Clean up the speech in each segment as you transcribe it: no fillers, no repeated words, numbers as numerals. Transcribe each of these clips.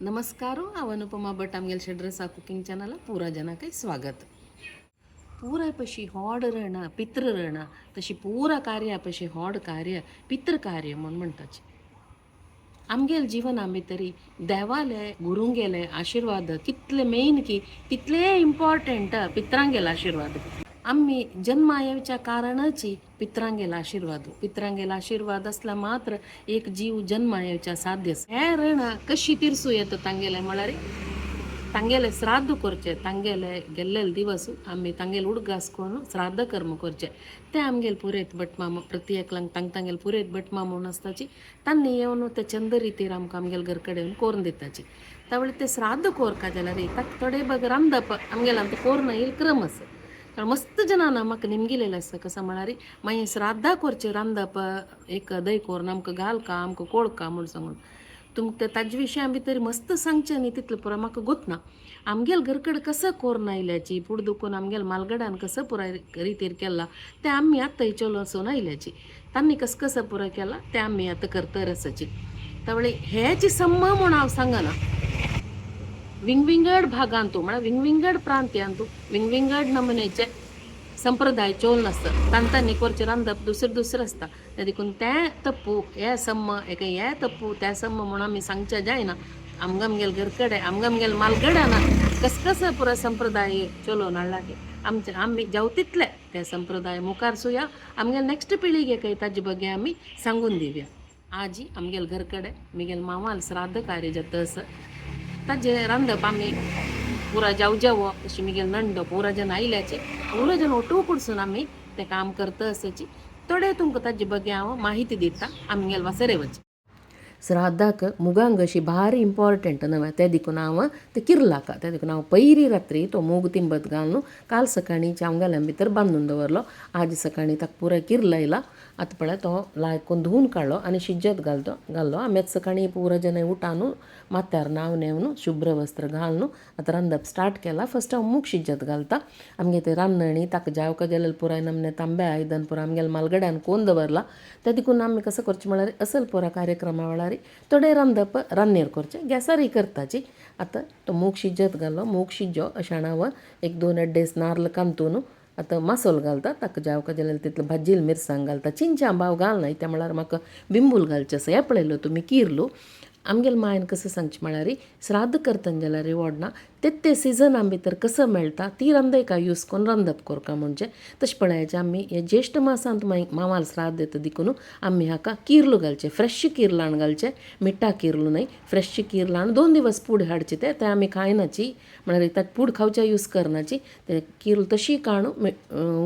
नमस्कार, हांव अनुपमा भट. आमगेले शेड्रसा कुकिंग चॅनला पुरा जनाकय स्वागत. पुरा पशी होड रणा पितृ रणा तशी पुरा कार्या पशी होड कार्य पितृ कार्य म्हूण म्हणटाचे. आमगेले जिवना भितरी देवाले गुरुंगेले आशिर्वाद कितले मेन की तितले इम्पॉर्टंट पित्रांगेले आशिर्वाद. आमी जन्मा येवच्या कारणाची पित्रांगेला आशिर्वाद. पित्रांगेला आशिर्वाद असला मात्र एक जीव जन्मा येवच्या साध्य. हे ऋण कशी तिरसू येता तांगेले म्हळ्यार तांगेले श्राद्ध करचे. तांगेले गेल्लेले दिवस आमी तांगेले उडगास करून श्राद्ध कर्म करचे. ते आमगेले पुरेत भटमाम, प्रति एकल्यांक तांग तांगेले पुरेत भटमाम म्हणून आसताची. तांणी येवन ते चंद रितीर आमकां आमगेले घर कडेन येवन कोरून दिताची. त्यावेळी ते श्राद्ध कोरका जाल्यार ताका थोडे बगर रांदप आमगेले आमकां कोरून येयल क्रम आसा. कारण मस्त जणांना म्हाका निमगिलेलें आसा. कसं म्हळ्यार मागीर श्राद्धा करचें रांदप एक दही कोरून आमकां घालका, आमकां कोळका म्हूण सांगून तुमकां ताजे विशया भितर मस्त सांगचें न्ही तितलें पुरो म्हाका गोतना. आमगेल घरकड कसं कोरून आयल्याची पुढ दुखून आमगेल मालगडान कसं पुराय रितीर केला तें आमी आतां चलो आयल्याची. तांणी कसं कसं पुराय केला तें आमी आतां करतर आसाची. त्यावेळी हेच सम्म म्हूण हांव सांगना. विंगविंगड भागांतू म्हळ्यार विंगविंगड प्रांत्यांतू विंगविंगड नमुनेचे संप्रदाय चोल नासता. तांतांनी करचें रांदप दुसरें दुसरें आसता. ते देखून तें तप्पू हे सम्म एका हे तप्पू त्या सम्म म्हणून आमी सांगचें जायना. आमकां आमगेले घर कडेन आमकां आमगेले मालगडाना कस कसं पुरो संप्रदाय चलोवन हाडला की आमचे आमी जावं तितले ते संप्रदाय मुखार सुया आमगेले नेक्स्ट पिळगेकय ताजे बगे आमी सांगून दिवया. आजी आमगेले घर कडेन मिगेल मामाल श्राद्ध कार्य जाता आसा ताजे रांदप आमी पुरा जाव जावो तशी मिगेल नंडो पुरा जन आयल्याचे पुरा जन ओटू कुडसून आमी तें काम करता आसाची. थोडे तुमकां ताजे बगे हांव माहिती दिता. आमगेल वासरे वच श्राद्धाक मुगांक अशी भारी इम्पॉर्टंट न्हय ते देखून हांव ते किर्लाका. ते देखून हांव पयली रात्री तो मूग तिंबत घालून काल सकाळीं हांव भितर बांदून दवरलो. आज सकाळीं ताका पुराय किर्लयला. आतां पळय तो लायकून धुवून काडलो आनी शिजत घालतो घाल्लो. आमी आतां सकाळीं पुरा जनां उठान माथ्यार न्हांवन येवन शुभ्र वस्त्र घालून आतां रांदप स्टार्ट केला. फस्ट हांव मूग शिजत घालता. आमगे ते रांदणी ताका जावका जाल्यार पुराय नमने तांब्या आयदन पुराय आमगेले मालगड्यान कोन दवरला. ते देखून आमी कसं करचें म्हळ्यार असल पुरा कार्यक्रमा वेळार थोडें रांदप रान्नीर करचें, गॅसारय करताची. आतां तो मूग शिजत घालो. मूग शिजो अशें हांव एक दोन अड्डेस नार्ल कांतून आतां मासोल घालता. ताका जावका जाल्यार तितलो भाजील मिरसांग घालता. चिंचा आंबाव घालना त्या म्हळ्यार म्हाका बिंबूल घालचें आसा. हें पळयलो तुमी किरलो. आमगेले मायन कसं सांगचें म्हळ्यार श्राद्ध करतना जाल्यार वोडना ते ते सिजना भितर कसं मेळटा ती रांदयका यूज करून रांदप करका. म्हणजे तशें पळयाचें आमी हे ज्येश्ठ मासांत मामाल श्राद्ध येता देखून आमी हाका किर्लू घालचें, फ्रेश किर्लान घालचें, मिठा किर्लू न्हय. फ्रेश किर्लान 2 दिवस पूड हाडचे ते ते आमी खायनाची, म्हळ्यार ताका पूड खावच्या यूज करनाची. ते किर्ल तशी काडून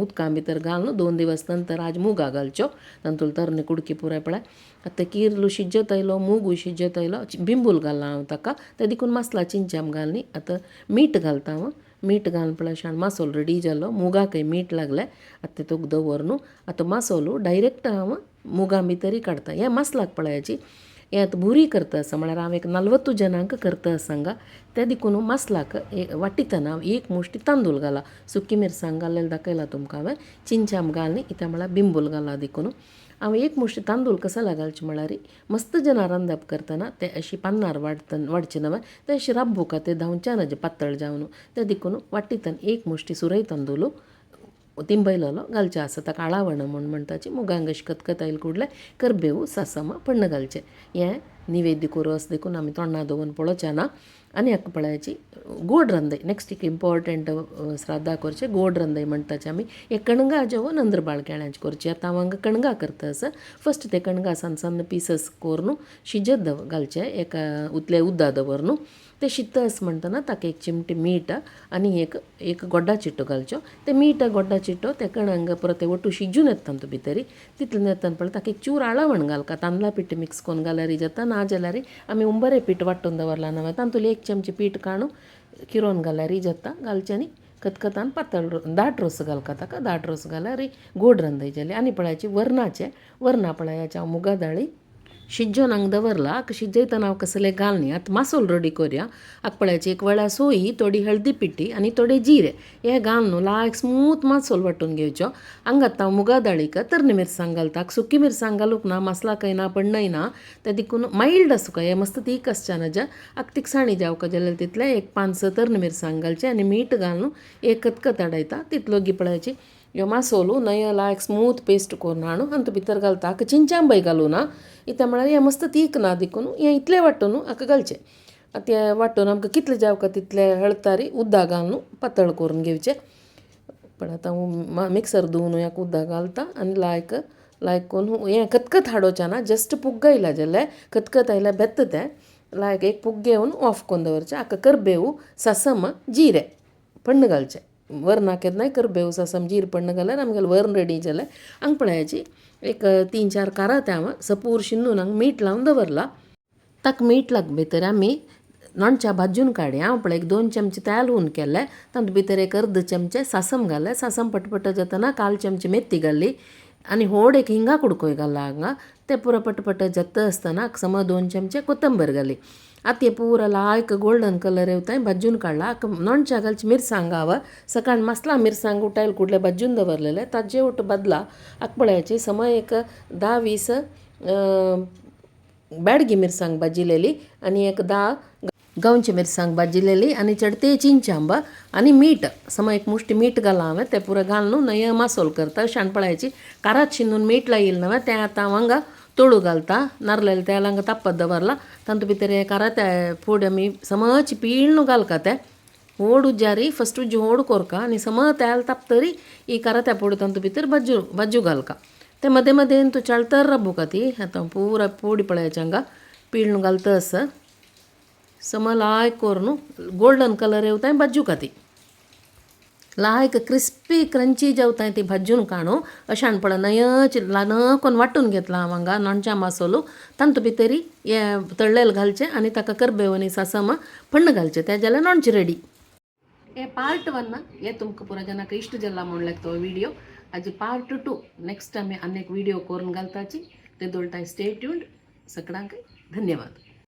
उदकां भितर घालून 2 दिवस नंतर आज मुगा घालच्यो. तातूंत तरणे कुडकी पुराय पळय. आतां किर्लू शिजत आयलो, मुगूय शिजत आयलो. बिंबूल घालना हांव ताका ते देखून मसला चिंचाम घालनी. आतां मीठ घालता हांव. मीठ घालून पळय अशें मासोल रेडी जालो. मुगाकय मीठ लागलें. आतां तुका दवर न्हू. आतां मासोलो डायरेक्ट हांव मुगां भितरय काडटा. हें मसलाक पळयाची. हें आतां बुरी करता आसा म्हळ्यार हांव एक 40 जणांक करता आसा हांगा. ते देखून मसलाक वाटितना हांव एक मुश्टी तांदूळ घाला. सुकी मिरसांग घाल्लें दाखयलां तुमकां हांवें. चिंचाम घालनी इत्या म्हळ्यार बिंबूल घाला. देखून हांव एक मुश्टी तांदूळ कसो घालचें म्हळ्यार मस्त जनां रांदप करतना ते अशी पन्नार वाडटना वाडचे न्हय ते अशें राब्बुका ते धांवच्या ना पातळ जावन. ते देखून वाटितना एक मुश्टी सुरय तांदूळ तिंबयलेलो घालचें आसा. ताका आळावण म्हूण म्हणटाची. मुगांक अशें खतखत आयल कुडले करबेव सासम पण्ण घालचें. हें निवेद्य रोस देखून आमी तोंडा दवरून पळोवचें ना. आनी हाका पळयाची गोड रांदय. नेक्स्ट एक इम्पॉर्टंट श्राद्धा करचें गोड रांदय म्हणटाचे आमी. हे कणगां जेवण नंदरबाळ केळ्यांचे करचें. आतां हांव हांगा कणगां करता आसा. फस्ट ते कणगां सन्न सन्न पिसस करून शिजत दव घालचे एका उतले उदक दवर न्हू. ते शित्त आसा म्हणटना ताका एक चिमटी मीठ आनी एक एक गोड्डा चिट्टो घालच्यो. ते मीठ गोड्डा चिट्टो ते कणंग परत ते ओटू शिजून येता तातूंत भितरी. तितलें येतना पळय ताका एक चूर आळवण घालका. तांदळा पीठ मिक्स करून घाल्यार जाता. ना जाल्यार आमी उंबरे पीठ वांटून दवरलां न्हय तातूंतलें एक चमचे पीठ काडून किरोवन घाल्यारय जाता. घालचें आनी खतखतान पातळ दाट रोस घालका ताका. दाट रोस घाल्यार गोड रांदय जाली. आनी पळयाची वरणाचें वरणां पळयाचें हांव मुगा दाळी शिजोवन हांगा दवरला. आतां शिजयतना हांव कसले घालनी. आतां मासोल रेडी करया. आकपळ्याची एक वेळा सोयी, थोडी हळदी पिठी आनी थोडे जिरे हे घालून लायक स्मूथ मासोल वांटून घेवचो. हांगा आतां हांव मुगा दाळीक तरणी मिरसांग घालता. सुकी मिरसांग घालूंक ना, मसला कांय ना, पण्णय ना, ते देखून मायल्ड आसूंक हे मस्त तीख आसच्या ना. आतां तिखसाणी जावका जाल्यार तितले एक 5-6 तरणी मिरसांग घालचे आनी मीठ घालून एक खतखत हाडयता. तितलो गिपळ्याची ह्यो मासोलू नयो लायक स्मूथ पेस्ट करून हाडून हातूंत भितर घालता. आतां चिंचांबय घालूं ना, कित्याक म्हळ्यार हें मस्त तीख ना देखून हें इतलें वांटून हाका घालचें. आतां हें वांटून आमकां कितलें जावका तितलें हळतारी उदक घालून पातळ करून घेवचें. पण आतां हांव मिक्सर धुवन हाका उदक घालता आनी लायक लायक करून हें खतखत हाडोवचें ना, जस्ट पुग्ग आयल्या जाल्यार खतखत आयल्यार बेत्त तें लायक एक पुग्ग घेवन ऑफ करून दवरचें. हाका करबेव सासम जिरें पण्ण घालचें. वरण केन्नाय करबेव सासम जीर पण्ण घाल्यार आमगेलें वरण रेडी जालें. हांगा पळयाची एक 3-4 कारात हांव सपूर शिंदून हांगा मीठ लावन दवरला. ताका मीठ लाग भितर आमी लोणच्या भाजून काडया. हांव पळय एक 2 चमचे तेल हून केलें, तातूंत भितर एक अर्द चमचे सासम घालें. सासम पटपट जातना 1/4 चमचे मेथी घाली आनी होड एक हिंगा कुडकोय घाला हांगा. ते पुरो पटपट जाता आसतना समज 2 चमचे कोथंबीर घाली. आतां ते पुरो लायक गोल्डन कलर येवताय भाजून काडला. नोणच्या घालची मिरसांग हांव सकाळ मसला मिरसांग उठायल कुडले भाजून दवरलेले ताजे उठ बदला. आकपळ्याची समय एक 10-20 बेडगी मिरसांग भाजिलेली आनी एक 10 गांवची मिरसांग भाजिलेली आनी चडते चिंचांब आनी मीठ सम एक मुष्टी मीठ घालां हांवें. तें पुरो घालून नये मासोल करता. शाणपळायची कारात शिंदून मीठ लायिल्लें नवें तें आतां हांव हांगा तोळू घालता. नारलेलें तेल हांगा तापत दवरला, तातूंत भितर हे कारात फोड आमी समच पिळून घालका. तें होड उज्जारी फस्ट उज्ज होड कोरका आनी सम तेल तापतरी ही कारात्या फोड तातूंत भितर भाजू भाजू घालका. ते मदें मदें तूं चाळतर राबूका ती. आतां पुरा पोडी पळयाची हांगा पिळून घालता आसा सम लायक करून गोल्डन कलर येवताय भाजू का ती लायक क्रिस्पी क्रंची जेवताय ती भाजून काणू. अशान पळय नयच ल्हान कोन वांटून घेतला हांव हांगा नोणच्या मासोलू. तातूंत भितरी हे तळ्ळेल घालचें आनी ताका करबेव आनी सासम पण्ण घालचें, तें जाल्यार नोणची रेडी. हे पार्ट 1 हे तुमकां पुरा जनाक इश्ट जाला म्हूण लागता हो व्हिडियो. आजी पार्ट 2 नेक्स्ट आमी आनी एक व्हिडियो करून घालताची. ते दोळटाय स्टे ट्यून्ड. सगळ्यांक धन्यवाद.